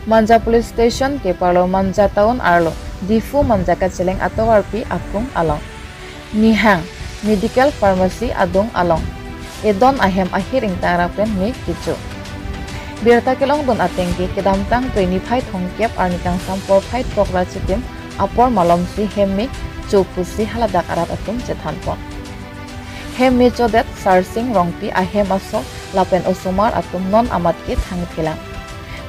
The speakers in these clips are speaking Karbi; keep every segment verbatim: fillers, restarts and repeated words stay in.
Manja Police Station keparlo Manja Town arlo Diphu Manja kacheleng atovarpi akung along, Nihang Medical Pharmacy adung along edon ahem ahir ingtang rap pen me kecho. Birta kelongdun ateng ke kedamtang twenty-five thongkep arni kangsam porphai throk ra chitim apor malomsi hem me cho pusi haladak arat atum chethanpon. Hem me chodet Sarsing Rongpi ahem asok lapen osomar atum non amat ke thangthelang.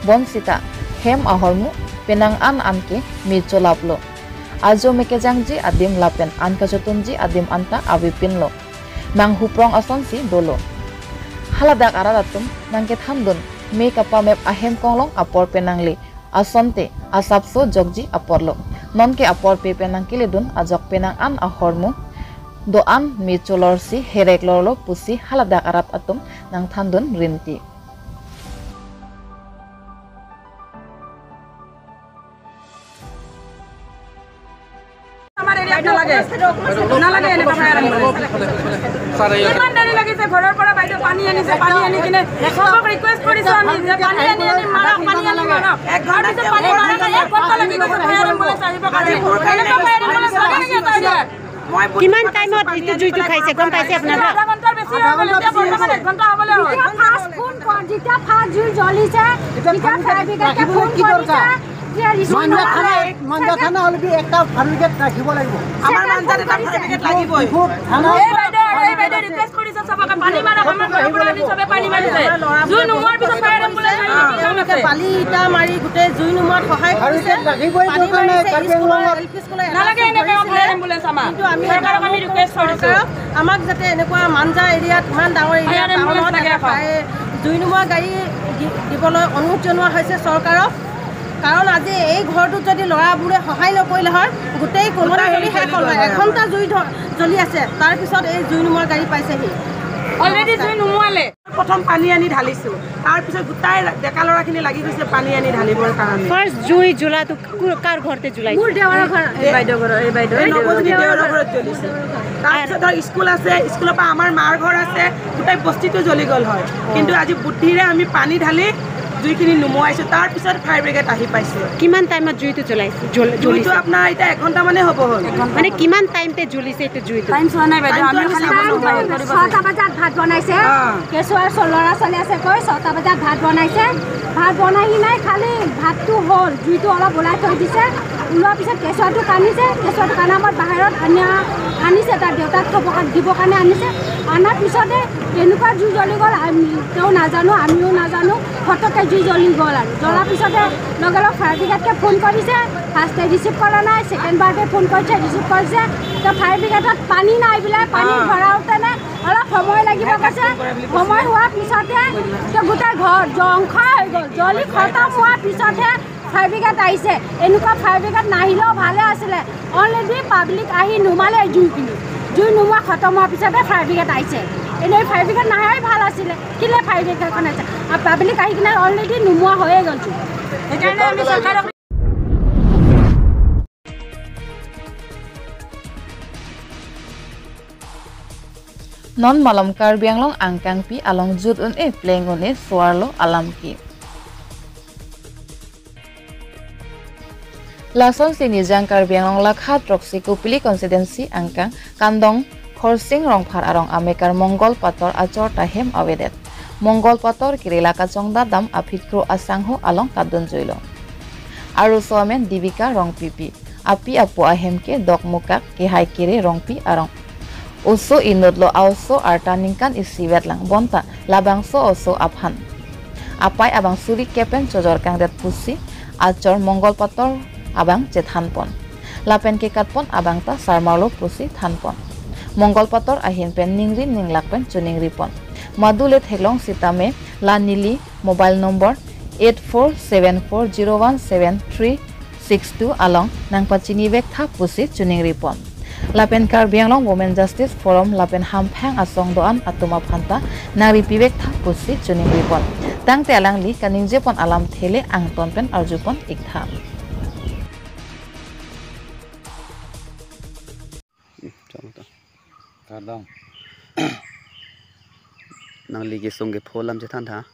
Bonsita hem ahormu penang an an ke me cholaplo. Ajo me kejangji adim lapen an kachotunji adim anta avepinlo. Manghuprong asonsi dolo. Haladak arat atum nangkethandun me kapamep ahem konglong apor penangle asonte asapso jokji aporlo. Nonke aporpe pen nangkeledun ajok penang an ahormu do-an me cholorsi herek lorlo pusi haladak arat atum nangthandun rinti. আমাৰ এৰিয়াত নালাগে, নালাগে এনেকুৱা fire ambulance. কিমান দেৰি লাগিছে, ঘৰৰ পৰা বাইদেউ পানী আনিছে, পানী আনি কিনে চবক ৰিকুৱেষ্ট কৰিছো আমি যে পানী আনি আনি মাৰক, পানী আনি মাৰক। এক ঘণ্টা পিছত পানী মাৰা নাই, এক ঘণ্টা লাগি গৈছে ফায়াৰ এম্বুলেন্স আহিবৰ কাৰণে। এনেকুৱা ফায়াৰ এম্বুলেন্স লাগে নেকি এটা এৰিয়াত? মই বুজি কিমান পোৱা নাই, টাইমত পানী এইটো আনি জুইটো পেলাই খাইছে, গম পাইছে আপোনালোকে? আধা ঘণ্টাৰ বেছি হৈ গ'ল, এতিয়া বৰ্তমান এক ঘণ্টা হ'বলৈ হ'ল। যেতিয়া ফাৰ্ষ্ট ফোন কৰ-, যেতিয়া ফাৰ্ষ্ট জুই জ্বলিছে, তেতিয়া ফায়াৰ ব্ৰিগেডে ফোন কৰিছে যে ৰিচিভ মাঞ্জা নকৰে। থানা, মাঞ্জা থানা হ'লে কি একটা ফায়াৰ ব্ৰিগেড ৰাখিব লাগিব। আমাৰ মাঞ্জাত এটা ফায়াৰ ব্ৰিগেড লাগিবই। ডিফু থানা এই বাইদেউ, এই বাইদেউ ৰিকুৱেষ্ট কৰিছে চবকে, পানী মাৰক, আমাৰ ঘৰৰ পৰা আনি চবে পানী মাৰিছে। জুই নুমুৱাৰ পিছত ফায়াৰ এম্বুলেন্স আহিব, কি কাম আছে? বালি ইটা মাৰি গোটেই জুই নুমুৱাত সহায় কৰিছে। ফায়াৰ ব্ৰিগেড লাগিবই, পানী এইটো কাৰণে মাৰিছে, কাৰ্বি স্কুলৰ আংলঙত এল পি স্কুলৰ নালাগে এনেকে ফায়াৰ এম্বুলেন্স। আমাৰ সেইকাৰণে আমি ৰিকুৱেষ্ট কৰিছো। চৰকাৰক আমাক যাতে এনেকুৱা মাঞ্জা এৰিয়াত, ইমান ডাঙৰ এৰিয়া, ফায়াৰ এম্বুলেন্স টাউনত লাগে এটা এখন। ফায়াৰ, জুই নুমুৱা গাড়ী দি-, দিবলৈ অনুৰোধ জনোৱা হৈছে চৰকাৰক। কাৰণ আজি এই ঘৰটোত যদি ল'ৰাবোৰে সহায় নকৰিলে হয়, গোটেই কলনী গোটেই জ্বলি শেষ হ'ল হয়। জ্বলি গ'ল হয়। এঘণ্টা জুই ধ-, জ্বলি আছে, তাৰ পিছত এই জুই নুমুৱা গাড়ী পাইছেহি। অলৰেডি জুই নুমুৱালে। প্ৰথম পানী আনি ঢালিছো, তাৰ পিছত গোটাই ডেকা ল'ৰাখিনি লাগি গৈছে পানী আনি ঢালিবৰ কাৰণে। ফাৰ্ষ্ট জুই জ্বলাটো কো-, কাৰ ঘৰতে জ্বলাইছে? মোৰ দেওৰৰ ঘৰ। এই বাইদেউ ঘৰৰ, এই বাইদেউ, এই এই নৱজ্যোতি দেওৰৰ দেওৰৰ ঘৰ। ঘৰত জ্বলিছে। তাৰপিছত ধৰ স্কুল আছে, স্কুলৰ পৰা আমাৰ মাৰ ঘৰ আছে, গোটেই বস্তিটো জ্বলি গ'ল হয়। কিন্তু আজি বুদ্ধিৰে আমি পানী ঢালি জুইখিনি নুমুৱাইছো, তাৰ পিছত ফায়াৰ ব্ৰিগেড আহি পাইছে। কিমান টাইমত জুইটো জ্বলাইছে? জ্বল-, জুইটো জ্বলিছে? আপোনাৰ এতিয়া এঘণ্টা মানে হ'ব হ'ল। মানে কিমান টাইমতে জ্বলিছে এইটো জুইটো? টাইম চোৱা নাই বাইদেউ, টাইমটো আমিও আমি খালি চাব বন্ধ নোৱাৰো। কৰি বনাইছে। ছটা বজাত ভাত বনাইছে। অ। কেঁচুৱাৰ চ-, ল'ৰা ছোৱালী আছে কৈ ছটা বজাত ভাত বনাইছে। ভাত বনাই কিনাই খালি ভাতটো হ'ল, জুইটো অলপ ওলাই থৈ দিছে। ওলোৱাৰ পিছত কেঁচুৱাটো কান্দিছে, কেঁচুৱাটো কান্দা সময়ত বাহিৰত আনি-, আনিছে, তাৰ দেউতাক থ'ব কা-, দিবৰ কাৰণে আনিছে। অনাৰ পিছতে কেনেকুৱা জুই জ্বলি গ'ল, আমি, তেওঁ নাজানো, আমিও নাজানো। ফটককে জুই জ্বলি গ'ল আৰু। জ্বলাৰ পিছতে লগে লগে ফায়াৰ ব্ৰিগেডকে ফোন কৰিছে, ফাৰ্ষ্টে ৰিচিভ কৰা নাই, ছেকেণ্ড বাৰতে ফোন কৰিছে, ৰিচিভ কৰিছে। তো ফায়াৰ ব্ৰিগেডত পানী নাই বোলে, পানী অ। ভৰাওঁতেনে অলপ সময় লাগিব কৈছে। সময় হোৱাৰ পিছতে তো গোটেই ঘৰ ধ্বংস হৈ গ'ল। জ্বলি খতম হোৱাৰ পিছতহে ফায়াৰ ব্ৰিগেড আহিছে। এনেকুৱা ফায়াৰ ব্ৰিগেড নাহিলেও ভালে আছিলে। অলৰেডি পাব্লিক আহি নুমালে জুইখিনি। জুই নুমুৱা খতম হোৱাৰ পিছতে ফায়াৰ ব্ৰিগেড আহিছে। এনেই ফায়াৰ ব্ৰিগেড নাহাই ভাল আছিলে। কেলে ফায়াৰ ব্ৰিগেডখন আহিছে? আৰু পাব্লিক আহি কিনে অলৰেডি নুমুৱা হৈয়ে গ'ল জুই। সেইকাৰণে আমি চৰকাৰক Non malom Karbi Anglong angkangpi along jut un-e pleng un-e so-arlo alam ke. Lasonsi Nijang Karbi Anglong lakha throksi Kopili constituency angkang Kandong Khorsing Rongphar arong amekar Mongol Pator achor ta hem avedet. Mongol Pator kerela kachongdat dam aphi kro asangho along kadunjuilo. Arloso amen Divika Rongpipi. Api apo ahem ke Dokmukak Kehai Kere Rongpi arong. Oso inutlo, a-oso arta ningkan isivet lang, bonta labangso oso aphan apei abang suri kepen chojor kangdet pusi achor Mongol Pator abang chethanpon. Lapen kekatpon abang ta sarmarlo pusi thanpon. Mongol Pator ahin pen ningri ninglak pen choningripon. Madule theklong sitame la neli mobile number eight four seven four zero one seven three six two along nangpachini vektha pusi choningripon. Lapen Karbi Anglong Women Justice Forum lapen hamphang asong do-an atum aphan ta nangripi vektha pusi choningripon. Tangte alangli kaningjepon alamthe le angton pen arjupon iktha. Kardom. Nangli kesung kepho alam chethan tha.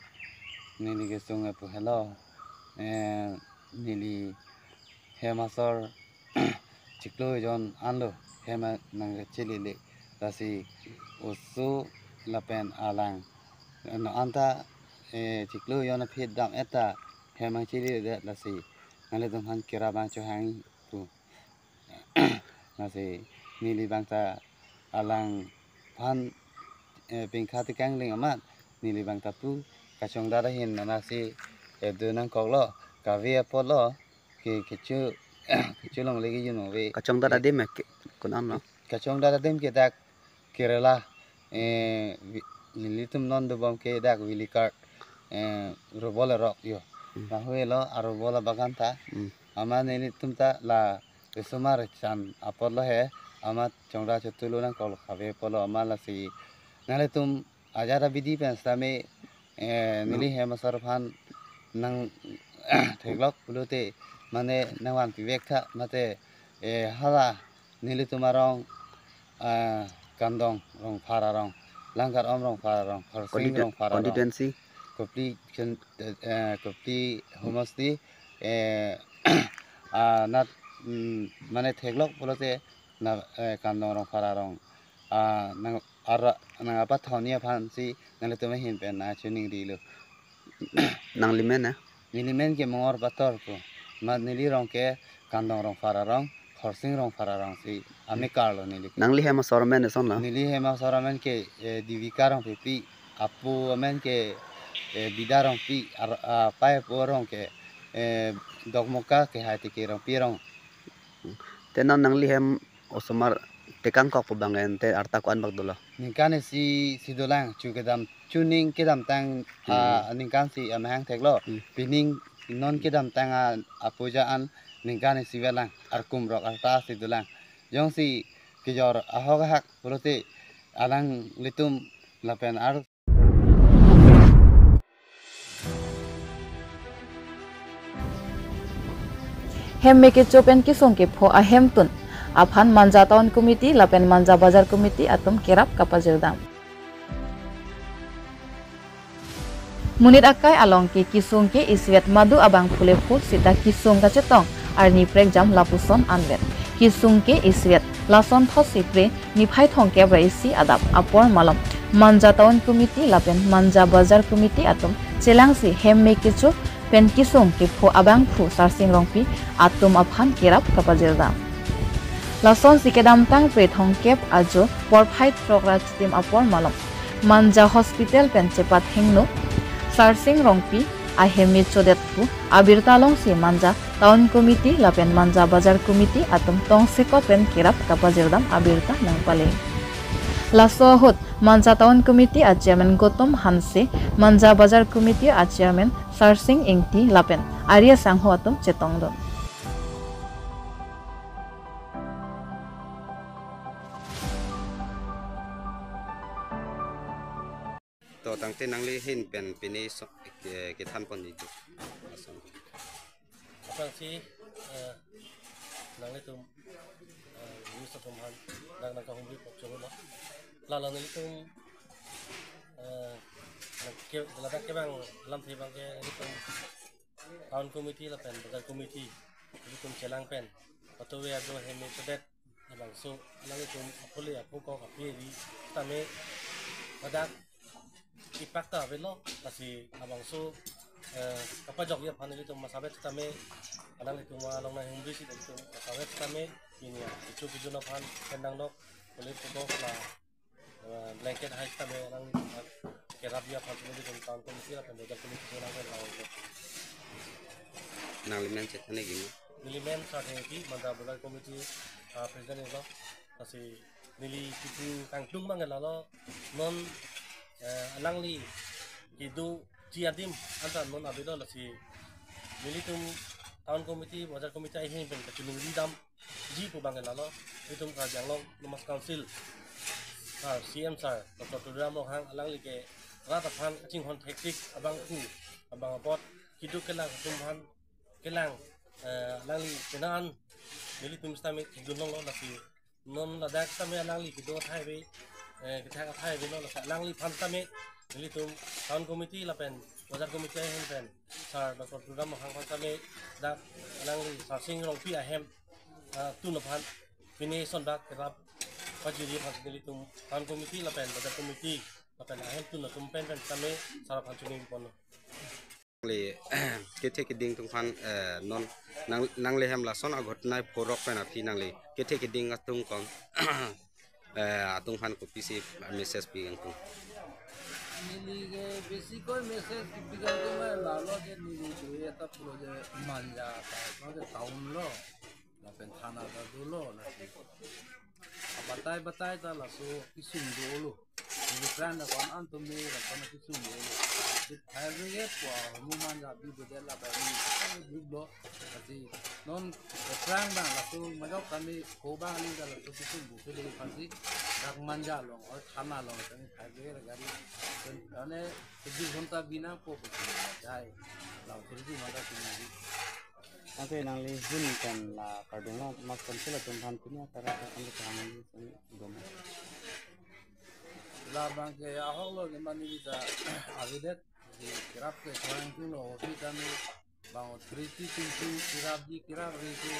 Neli kesung kepho helo. Eh, neli hem asor chiklo jon anlo hem nangchelele. Lasi oso lapen alang, eh, no anta, eh, chiklo jon aphi dam-et ta hem nangchelele det, lasi nanglitum aphan kerap abang chohang pu. Lasi neli abang ta alangphan, eh, pingkha tekangling amat neli abang ta pu, kachongdat ahin nana si, eh, do nangkoklo, kave apotlo, ke kecho kecho longle ke yun ave. Kachongdat adim ke konam lo? Kachongdat adim ke dak Kerala, eh, vi-, nelitum non dobom ke dak Vilikar, eh, Robol arok yo. Hmm. Lahelo a-Robol abagan ta. Hmm. Amat nelitum ta la risomar chan apotlo he, amat chongdat chotulo nangkok kave apotlo amat lasi nanglitum ajat abidi pen sitame, eh, neli hem asor aphan nangtheklok pulote mane nangvanpi vek tha mate, eh, hala nelitum arong, ah, Kandong Rongphar arong, Langkartom Rongphar arong, Khorsing Rongphar arong, constituency? Kopili, eh, Kopili homosti, eh, ah, nat, mm, mane theklok pulote na, eh, Kandong Rongphar arong, ah, nang ara, nang apathoni aphansi nanglitum ahin pen nangchiningrilo. Nangli men na? Neli men ke Mongor Pator ko. Mat neli rong ke Kandong Rongphar arong, Khorsing Rongphar arong si amekar lo neli. Nangli hem asor amen eson lo? Neli hem asor amen ke, eh, Divika Rongpipi, apo amen ke, eh, Bida Rongpi, ar-, ah, pai apo arong ke, eh, Dokmoka ke Haitiki Rongpi arong. Te non nangli hem osomar tekangkok pu abang ente arta ko-an bak dolo? Ningkan isi si dolang, chu kedam, chuning kedamtang, ah, hmm, ningkan si amahang theklo. Hmm. Pining non kedamtang a, apuja an ningkan isi velang, arkum rok arta si dolang. Jongsi kejor ahok ahak pulote alanglitum lapen ar Hem me kecho pen kesung kepho ahemtun aphan Manja Town Committee lapen Manja Bazar Committee atum kerap kapajirdam. Monit akai along ke kesung ke isivet madu abang phule phu seta kesung kachetong arni prekjam lapuson anvet. Kesung ke isivet lason thotsi pre niphai thomkep ra isi adap apor malom Manja Town Committee lapen Manja Bazar Committee atum chelangsi hem me kecho pen kesung kepho abangphu Sarsing Rongpi atum aphan kerap kapajirdam. Lasonsi kedamtang pre thomkep ajo porphai throk ra chitim apor malom Manja Hospital pen chepathengno Sarsing Rongpi ahem me chodet pu abirta alongsi Manja Town Committee lapen Manja Bazar Committee atum tongsekot pen kerap kapajirdam abirta nangpale. Laso ahut Manja Town Committee a Chairman Gautam Hanse, Manja Bazar Committee a Chairman Sarsing Ingti lapen Arya Sangho atum chetongdun. To tangte nangli ahin pen pini so, ke, kethan ponji. Aphrangsi, eh, nanglitum, eh, news atum aphan nang nangkahumri pokcholo. Lalo nelitum, eh, nang ke, ladak kevang alamthe abang ke nelitum Town Committee lapen Bazar Committee nelitum chelang pen patove ajo hem me chodet labangso alanglitum aphule aphukok api ri tame ladak ipak ta avelo, lasi labangso, eh, kapajokji aphan nelitum masavet tame alanglitum along nanghumri si nelitum masavet tame pini kecho kejun aphan pen nanglok phule phukok la, eh, blanket hai tame alanglitum aphan kerapji aphan nelitum Town Committee lapen Bazar Committee along pen lang. Nangli men chethan negi ma? Neli men Sarsing Ingti, Manja Bazar Committee, ah, President lo. Lasi neli kipu kangtung abang lalo non, eh, alangli kedoji adim anta non avelo, lasi nelitum Town Committee, Bazar Committee ahin pen kachiningridamji pu abang lalo. Nelitum Karbi Anglong Autonomous Council, ah, C M sir Doctor Tuliram Ronghang alangli ke rat aphan kachinghon thektik abangphu abang apot keduk kelang atum aphan kelang, eh, alangli kenan nelitum sitame thekdun longlo, lasi non ladak sitame alangli kedo athai ave, eh, kethak athai avelo, lasi alangliphan sitame nelitum town committee lapen bazar committee ahin pen Sir Doctor Tuliram Ronghang aphan sitame dak nangli Sarsing Rongpi ahem, ah, tun aphan pine eson dak kerap pajirji aphan nelitum town committee lapen bazar committee lapen ahem tun atum pen pen sitame sar aphan choningri ponlo. Nangli kethe keding atum aphan, eh, non nang, nangli hem lason aghotna phurok pen aphi nangli kethe keding atum kong, eh, atum aphan kopisi message pi nangtum? Neli ke besi koi message pi nangtum ke lalo je neli dui eta pulo je manja ta, no je town lo, lapen thana ta dolo, lasi batai batai ta laso kesung dolo. Neli friend akon an tumi lapen kesung dolo. Highway ke pu ahormu manja bi bedel la bani group lo. Lasi non friend bang laso majok kami ko bang ni ta laso kesung bu ke dei aphansi dak manja along, o thana along kami highway la gari. Ane sejui ghonta bi nangpo pu jai. Lau sejui manja sini. Anke nangli ahin pen la kardom lo, mas council atum aphan pini akara atum aphan nangli dom. Labang ke ahok lo ke mani kita avedet, di kerap ke kurang tu lo, hobi kami bang authority tingku kerap di kerap ri tu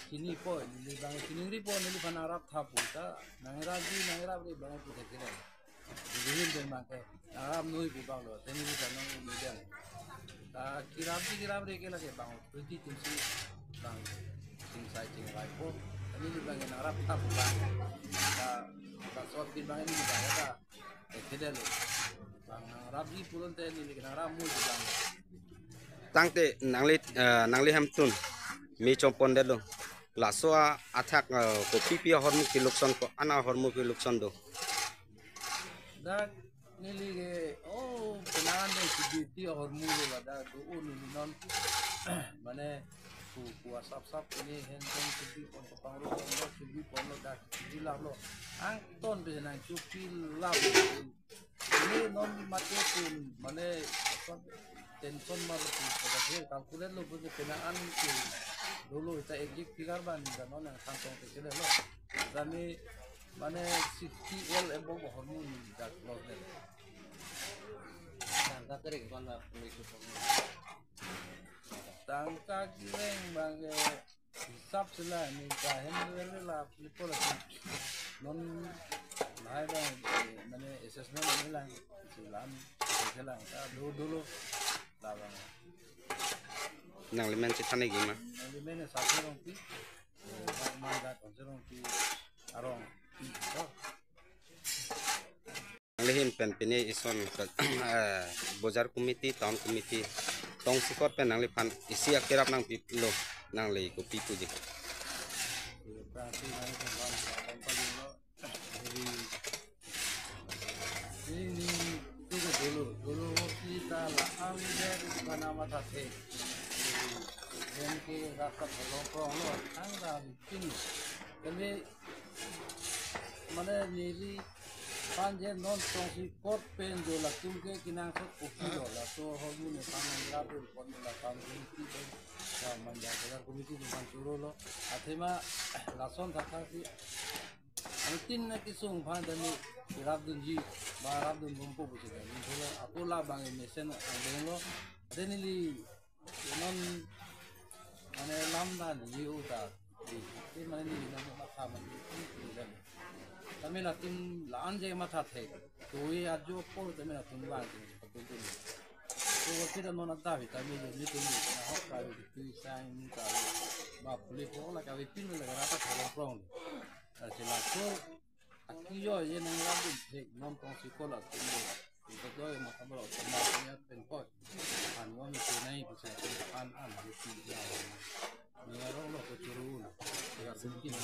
sini po, neli bang sini ri po, neliphan arap thapu ta, nangrap di, nangrap ri bang pu ta kira. Dihin pen bang ke, nangrap noi pu bang lo, teni bisa nang median. Ta kerap di kerap ri ke lake bang authority tingsi bang chingsai chingvai po. Teni di bang ke nangrap thapu bang. Ta, ta sot di bang ini bang ta. Eh, kede lo. Bang nangrap di pulote neli ke nangrap noi pu bang. Tangte nangli, eh, nangli hem tun me chompon det lo. Laso a athak, eh, kopipi ahormu kelukson ko-an ahormu kelukson do? Dak neli ke, oh, penang an dei sibiti ahormu lo ladak do, oh, neli non, mane, ku, ku asap sap ini hen pen sibi pon, pangro pon lo, sibi pon lo, dak sibi lam lo. Angton pe nang chupi lam. Ini non mate pun, mane, tension mar pun, pada dia calculate lo, pun penang an ke dolo ta exact figure ban, dan non yang kantong ke kede lo. Kami, mane, sixty L above ahormu ni dak lo ne. Tangka kereng bang la pun itu. Tangka kereng bang ke hisap sila ni kahen le la people non lahai bang, eh, mane assessment ni lang silam silang ta do dolo labang. Nangli men chethan nangji ma? Nangli men Sarsing Rongpi, eh, bang manda Sarsing Rongpi arong. Oh. Nangli ahin pen pine eson ke, eh, bazar committee, town committee, tongsekot pen nangliphan isi akerap nangpi lo, nangli kopi puji? Ini, ini, itu ke dolo, dolo kita la ang dia di mana mata te. Yang ke rasa pelong pelong lo, ang dah bikin. Kami mane neliphan je non tongsekot pen do latum ke kenangsot kopi lo, laso ahormu nephan nangrap pon la kam komiti pen, ya manja bazar komiti nephan choro lo. Athema lason thakthak si anuttin na kesung aphan tame kerap dunji, ba rap dun bompo pusi tame thelo, ako labang mesen angdeng lo. Ate neli non mane lam dan ji uta. Di, di mane neli non matha mane di, di dan. Tame latum la-an je matha the. Toi ajo apor tame latum bang je, patun tun. To kita non ata vi tame je nelitum ni, na hok ka vi tui sang ni ka vi. Ba puli po la ka vi pin la ka rata thalong prong. Lasi laso akiyo je nangrap dun thek non tongsekot atum lo. Ito to ma kabro sama punya pen ko. An wa mi se nai pusi an an je ti ya. Ni arong lo ko churu lo. Ya sumki na